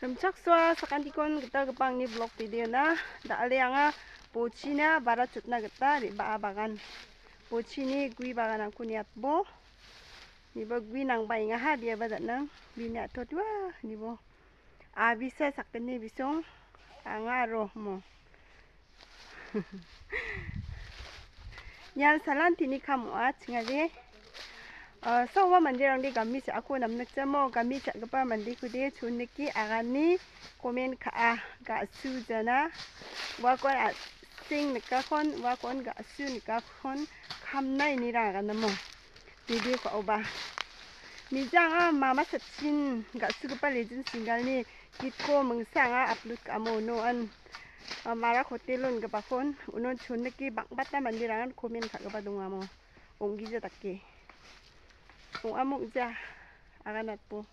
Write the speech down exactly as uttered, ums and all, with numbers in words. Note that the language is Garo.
Rimchaksoa sakantikon gitalgipa angni vlog videona. Da·ale anga bochina bara chotna gita re·baa bagan. Bochini gue baganrangko niatbo. Nibo gue nangbaengaha biaba da·nang. Bini a·totua nibo. Abisa sakgni bisong anga aro mo. Ian salantini kam ong·a, chingade. Ah, so ua manderangde gami cha·ako namnikjamo, gami cha·gipa mandekode chonike agane komen ka·a, ga·su jana. Uakon a-, sing nikakon, uakon ga·su nikakon, kamna inira aganamo. Video ka·oba. Mijanga mama satchin ga·sugipa lejin singalni gitko mingsa anga upload ka·amo uno an, ah, Marak Hotel-o ingipakon uno chonike bang·bata manderangan komen ka·gipa dongamo. Ong·gija dake. Ong·amo ong·ja. Aganatbo.